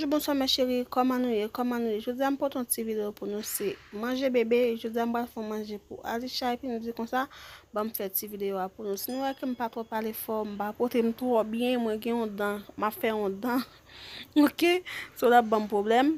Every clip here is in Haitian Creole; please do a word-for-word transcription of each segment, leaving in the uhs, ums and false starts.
Bonswa mes chéris, kòman nou ye? Kòman nou ye? Jodi a m pote yon ti videyo pou nou, se manje bebe. Jodi a m pral fè yon manje pou Alisha, epi nou di konsa, ban m fè ti videyo a pou nou. Si nou wè ke m pa twò pale fò, m pa pote m twò byen, mwen gen yon dan, m ap fè yon dan. Ok? So l ap ban m pwoblèm.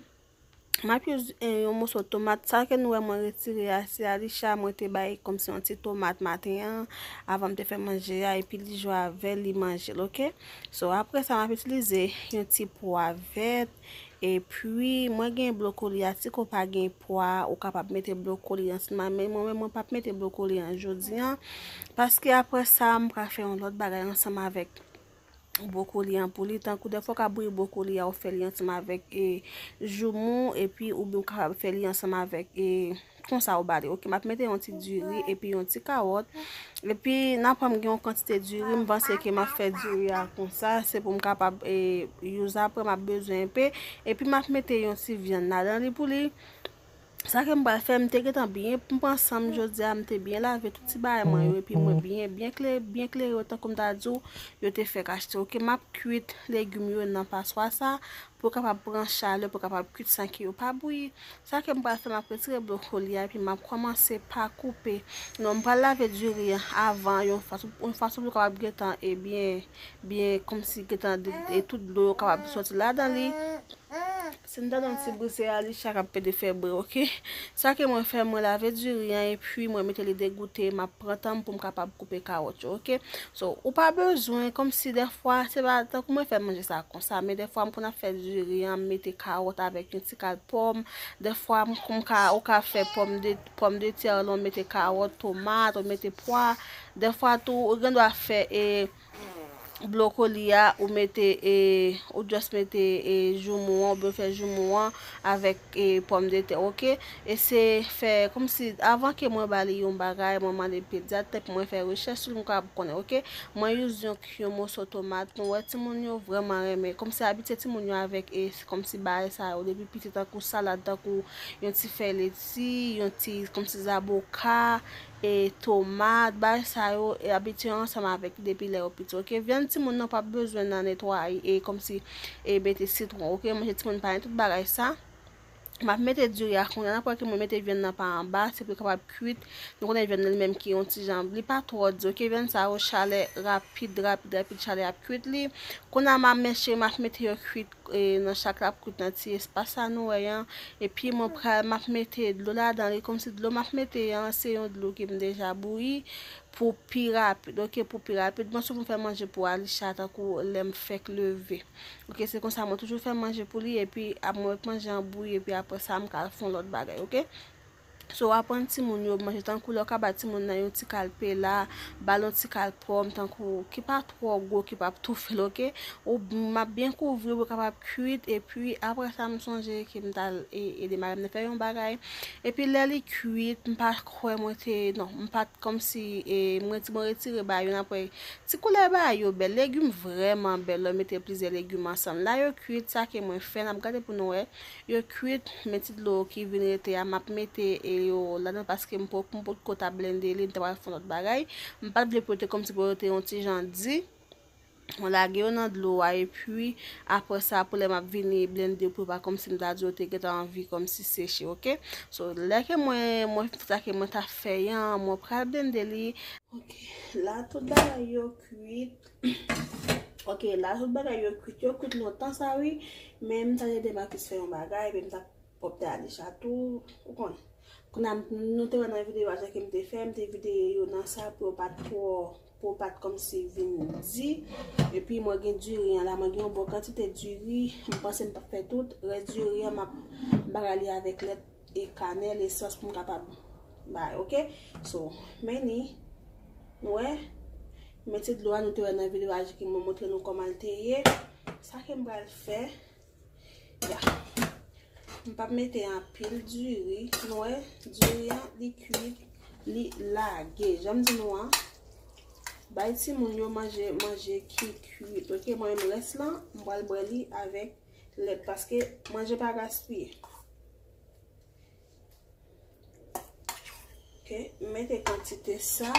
M ap use, eh, yon moso tomat. Sa ke nou wè mwen retire a, se Alisha mwen te bay kòmsi yon ti tomat maten an, avan m te fè manje a, epi li jwe avè l, li manje l, ok? So, apre sa, m ap itilize yon ti pwa vèt, epi mwen gen blokoli a, si ke w pa gen pwa, ou kapab mete blokoli ansanm, men mwen menm, mwen p ap mete blokoli an jodi an, paske apre sa, m pral fè yon lòt bagay ansanm avèk bwokoli an pou li, tankou dèfwa w ka bouyi bwokoli a, ou fè li ansanm avèk, e, joumou, epi oubyen ou kapab fè li ansanm avèk, e, konsa ou ba li, ok? M ap mete yon ti diri epi yon ti kawòt. Epi nan pran m gen yon kantite diri, m panse ke m ap fè diri a konsa, se pou m kapab, e, use apre, m ap bezwen enpe. Epi m ap mete yon ti vyann ladan li pou li. Sa ke m pral fè, m te gentan byen, m pran san m jodi a, m te byen lave tout ti bagay mwen yo, epi mwen byen, byen kle, byen klere yo, tankou m ta di w, yo te fèk achte, ok? M ap kwit legim yo nan paswa sa, pou yo kapab pran chalè, pou yo kapab kwit san ke yo pa bouyi. Sa ke m pral fè, m ap retire blokoli a, epi m ap kòmanse pa koupe. Non, m pral lave diri an avan, yon fason, yon fason pou l kapab gentan, e byen, byen, kòmsi gentan, e tout dlo yo kapab soti ladan li. Si n tande yon ti bri, se Alisha k ap pede fè bri, ok? Sa ke mwen fè, mwen lave diri an, epi mwen mete li degoute, m ap pran tan m pou m kapab koupe kawòt yo, ok? So, ou pa bezwen, kòmsi dèfwa, se pa tankou mwen fè manje sa konsa, men dèfwa m konn ap fè diri an, m mete kawòt avèk yon ti kal pòm, dèfwa m, m ka, ou ka fè pòm de, pòm de tè lan, ou mete kawòt, tomat, ou mete pwa, dèfwa tou, ou gen dwa fè, e, blokoli a, ou mete, e, ou just mete, e, joumou an, oubyen fè joumou an avèk, e, pòm de tè, ok? E se fè kòmsi, avan ke mwen ba li yon bagay, mwen mande pedyat, epi mwen fè rechèch sou li, m kapab konnen, ok? Mwen use yon, yon moso tomat, nou wè timoun yo vrèman renmen, kòmsi abitye timoun yo avèk, e, kòmsi bagay sa yo, depi piti, tankou salad, tankou yon ti fèy leti, yon ti, kòmsi zaboka, e tomat, bagay sa yo, e abitye ansanm avèk li depi lè yo piti, ok? Vyann timoun nan p ap bezwen nan netwaye, e kòmsi, e mete sitwon, ok? Manje timoun pa gen tout bagay sa. M ap mete diri a kounye a, n ap wè ke mwen mete vyann nan pa anba, se pou li kapab kwit. Nou konnen vyann nan li menm ki yon ti jan, li pa twò di, ok? Vyann sa yo, chalè rapid, rapid, rapid, chalè ap kwit li. Kounye a, m ap mèche, m ap mete yo kwit, e, nan chak l ap kwit nan ti espas sa nou wè an. Epi mwen pral, m ap mete dlo ladan li, kòmsi dlo m ap mete an, se yon dlo ke m deja bouyi pou pi rapid, ok, pou pi rapid. Mwen souvan fè manje pou Alisha tankou lè m fèk leve. Ok, se konsa mwen toujou fè manje pou li, epi ap mwen manje an bouyi, epi apre sa, m ka al fè yon lòt bagay, ok? So, w aprann timoun yo manje tankou lè w ka ba timoun nan yon ti kal pela, ba l yon ti kal pòm, tankou ki pa twò gwo, ki p ap toufe l, ok? Ou, m ap byen kouvri pou l kapab kwit, epi apre sa, m sonje ke m t al, e, ede madanm nan fè yon bagay. Epi lè li kwit, m pa kwè mwen te, non, m pa t kòmsi, e, mwen ti, mwen retire bagay yo, n ap wè ti koulè bagay yo bèl. Legim vrèman bèl, lè w mete plizyè legim ansanm. La yo kwit, sa ke mwen fè, n ap gade pou nou wè. Yo kwit, men ti dlo ki vin rete a, m ap mete, e, yo ladan paske m po-, m potko ta blende li, m ta pral fè yon lòt bagay. M pa t vle pou yo te kòmsi pou yo te yon ti jan di. Mwen lage yo nan dlo a, epi apre sa, pou lè m ap vini blende pou yo pa kòmsi m ta di yo te gentan anvi kòmsi seche, ok? So, lè ke mwen, mwen, sa ke mwen ta fè an, mwen pral blende li. Ok, la tout bagay yo kwit. Ok, la tout bagay yo kwit. Yo kwit lontan sa, wi. Men m ta ede Marcus fè yon bagay, men m ta pwòpte Alisha tou. Ou konn. Kounye a, nou te wè nan videyo a, jan ke m te fè, m te vide yo nan sa pou yo pa t twò, pou yo pa t kòmsi vin di. Epi mwen gen diri an la, mwen gen yon bon kantite diri. M panse m p ap fè tout. Rès diri an, m ap bagay li avèk lèt e kanèl, esans pou m kapab bay, ok? So, men ni, nou wè, men ti dlo a nou te wè nan videyo a, jan ke mwen montre nou kòman l te ye. Sa ke m pral fè, ya. M p ap mete anpil diri, nou wè, diri an, li kwit, li lage. Jan m di nou an, bay timoun yo manje, manje ki kwit, ok? Mwen menm rès lan, m pral bwè li avèk lèt, paske manje pa gaspiye. Ok, m mete kantite sa.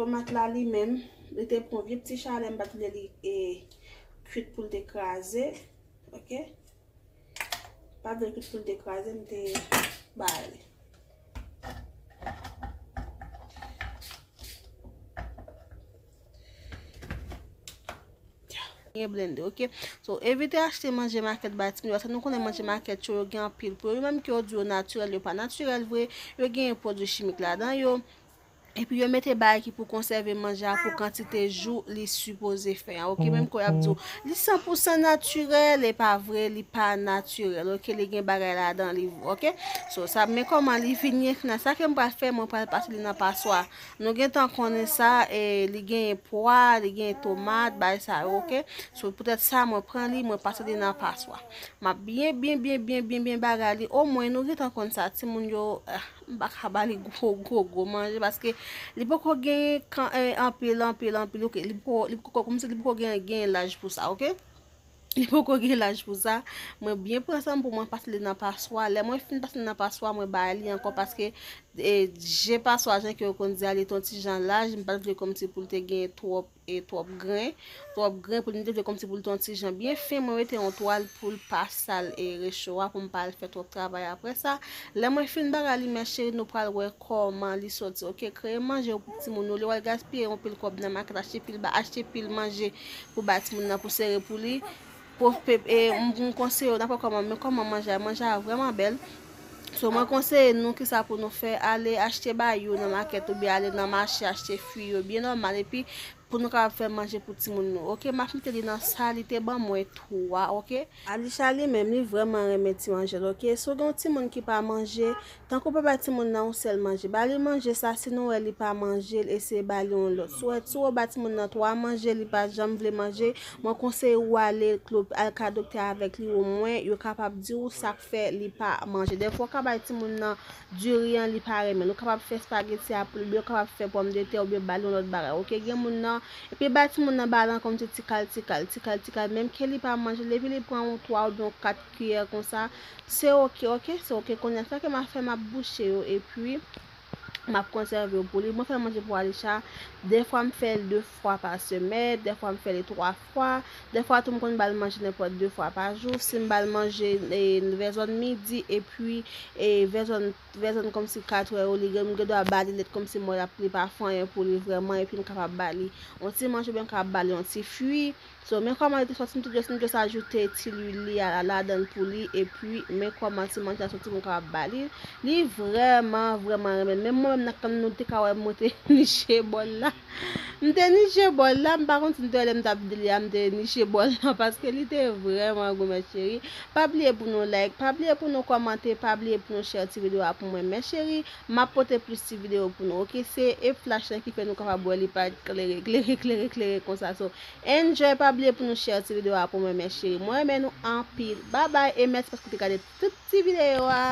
Tomat la li menm, li te pran vye ti chalè, m pa t vle li e kwit pou l te kraze. Ok? Pa vle kwit pou l te kraze, m te ba li. Gen blende, ok? So, evite achte manje makèt bay timoun yo, paske nou konnen manje makèt yo, yo gen anpil pou yo. Yo menm ke yo di yo natirèl, yo pa natirèl vre, yo gen pwodui chimik ladan yo. Epi yo mete bagay ki pou konsève manje a pou kantite jou li sipoze fè an, ok? Menm ke y ap di w, li san pou san natirèl, e pa vre, li pa natirèl, ok? Li gen bagay ladan li, ok? So, sa, men kòman li vin ye, nan sa ke m pral fè, mwen pral pase li nan paswa. Nou gentan konnen sa, e li gen pwa, li gen tomat, bagay sa yo, ok? So, poutèt sa, mwen pran li, mwen pase li nan paswa. M ap byen, byen, byen, byen, byen, byen bagay li. Omwen, nou gentan konn sa, timoun yo, ah, m pa ka ba li gwo, gwo, gwo manje, paske li poko gen kan, eh, anpil, anpil, anpil, ok? Li poko, li poko, kòmsi li poko gen, gen laj pou sa, ok? Li poko gen laj pou sa. Mwen byen pran san m pou mwen pase li nan paswa. Lè mwen fin pase li nan paswa, mwen ba li ankò paske, e, je paswa, jan ke yo konn di a, li t on ti jan laj, m pa t vle kòmsi pou l te gen twòp, e, twòp gren, twòp gren pou li, m te vle kòmsi pou l t on ti jan byen fen, mwen mete yon twal pou l pa sal e recho a, pou m pa al fè twòp travay apre sa. Lè mwen fin bagay li, mè cheri, nou pral wè kòman li soti, ok? Kreye manje pou timoun yo, li wè l gaspiye yon pil kòb nan makèt, achte pil ba, achte pil manje pou bay timoun nan, pou sere pou li. Pou pe-, e, m, m konseye w, nan kòman, men kòman manje a, manje a vrèman bèl. So, mwen konseye nou kisa pou nou fè, ale achte ba yo nan makèt oubyen ale nan mache achte fwi yo, byen nòmal, epi pou nou kapab fè manje pou timoun nou. Ok, m ap mete li nan sa li te ban mwen tou a, ok? Alisha li menm, li vrèman renmen ti manje l, ok? Si w gen yon timoun ki pa manje, tankou pa bay timoun nan yon sèl manje, ba li manje sa, si nou wè li pa manje l, eseye ba li yon lòt. Si w wè, si w wè w ba timoun nan twa manje, li pa janm vle manje, mwen konseye w ale klo-, al ka doktè avèk li, omwen yo kapab di w sa k fè li pa manje. Dèfwa w ka bay timoun nan diri an, li pa renmen l. Ou kapab fè espageti a pou li, oubyen ou kapab fè pòmdetè, oubyen ba l yon lòt bagay. Ok, gen moun nan, epi bay timoun nan ba l an kòmsi ti kal, ti kal, ti kal, ti kal. Menm ke li pa manje l, epi li pran yon twa oubyen yon kat kiyè konsa, se ok, ok, se ok. Kounye a, sa ke m ap fè, m ap bouche yo, epi m ap konsève yo pou li. Mwen fè manje pou Alisha, dèfwa m fè l de fwa pa semèn, dèfwa m fè l twa fwa, dèfwa tou m konn ba l manje nenpòt de fwa pa jou. Si m ba l manje, e, vè zòn midi, epi, e, vè zòn, vè zòn kòmsi katrè yo, li gen, m gen dwa ba li lèt kòmsi m wè l ap, li pa fè anyen pou li vrèman, epi m kapab ba li yon ti manje, oubyen m kapab ba li yon ti fwi. So, men kòman li te soti, m te just, m just ajoute ti lwil li a, a ladan l pou li, epi men kòman ti manje a soti pou m kapab ba li. Li vrèman, vrèman renmen l. Menm mwen menm nan kanm nou te ka wè mwen te niche bòl la. M te niche bòl la, m pa konn si m te wè lè m t ap di li a, m te niche bòl la, paske li te vrèman gou, mè cheri. Pa bliye pou nou like, pa bliye pou nou kòmante, pa bliye pou nou share ti videyo a pou mwen, mè cheri. M ap pote plis ti videyo pou nou, ok? Se e flach lan ki fè nou kapab wè li pa klere, klere, klere, klere konsa. So, enjoy, pa bliye pou nou share ti videyo a pou mwen, mè cheri. Mwen renmen nou anpil. Babay e mèsi paske w te gade tout ti videyo a.